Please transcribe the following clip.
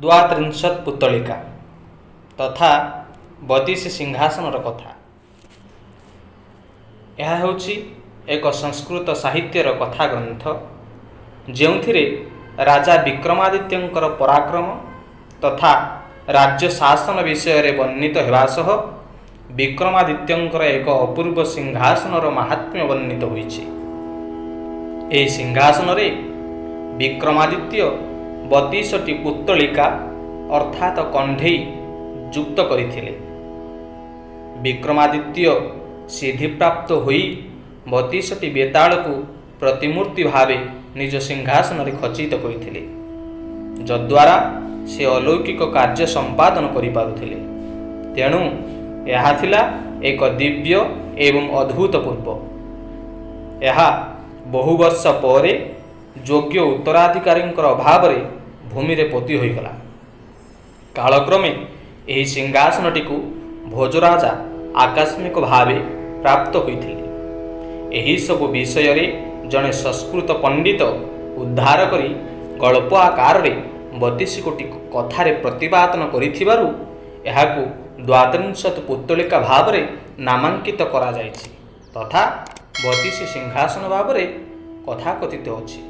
ଦ୍ୱାତ୍ରିଂଶତ୍ ପୁତ୍ତଳିକା ତଥା 32 ସିଂହାସନର କଥା। ଏହା ହେଉଛି ଏକ ସଂସ୍କୃତ ସାହିତ୍ୟର କଥା ଗ୍ରନ୍ଥ, ଯେଉଁଥିରେ ରାଜା ବିକ୍ରମାଦିତ୍ୟଙ୍କର ପରାକ୍ରମ ତଥା ରାଜ୍ୟ ଶାସନ ବିଷୟରେ ବର୍ଣ୍ଣିତ ହେବା ସହ ବିକ୍ରମାଦିତ୍ୟଙ୍କର ଏକ ଅପୂର୍ବ ସିଂହାସନର ମାହାତ୍ମ୍ୟ ବର୍ଣ୍ଣିତ ହୋଇଛି। ଏହି ସିଂହାସନରେ ବିକ୍ରମାଦିତ୍ୟ 32ଟି ପୁତ୍ତଳିକା ଅର୍ଥାତ କଣ୍ଢେଇ ଯୁକ୍ତ କରିଥିଲେ। ବିକ୍ରମାଦିତ୍ୟ ସିଦ୍ଧିପ୍ରାପ୍ତ ହୋଇ 32ଟି ବେତାଳକୁ ପ୍ରତିମୂର୍ତ୍ତି ଭାବେ ନିଜ ସିଂହାସନରେ ଖଚିତ କରିଥିଲେ, ଯଦ୍ୱାରା ସେ ଅଲୌକିକ କାର୍ଯ୍ୟ ସମ୍ପାଦନ କରିପାରୁଥିଲେ। ତେଣୁ ଏହା ଥିଲା ଏକ ଦିବ୍ୟ ଏବଂ ଅଦ୍ଭୁତପୂର୍ବ। ଏହା ବହୁ ବର୍ଷ ପରେ ଯୋଗ୍ୟ ଉତ୍ତରାଧିକାରୀଙ୍କର ଅଭାବରେ ଭୂମିରେ ପୋତି ହୋଇଗଲା। କାଳକ୍ରମେ ଏହି ସିଂହାସନଟିକୁ ଭୋଜରାଜା ଆକସ୍ମିକ ଭାବେ ପ୍ରାପ୍ତ ହୋଇଥିଲେ। ଏହିସବୁ ବିଷୟରେ ଜଣେ ସଂସ୍କୃତ ପଣ୍ଡିତ ଉଦ୍ଧାର କରି ଗଳ୍ପ ଆକାରରେ 32 ଗୋଟି କଥାରେ ପ୍ରତିପାଦନ କରିଥିବାରୁ ଏହାକୁ ଦ୍ୱାତ୍ରିଂଶତ୍ ପୁତ୍ତଳିକା ଭାବରେ ନାମାଙ୍କିତ କରାଯାଇଛି ତଥା 32 ସିଂହାସନ ଭାବରେ କଥାକଥିତ ଅଛି।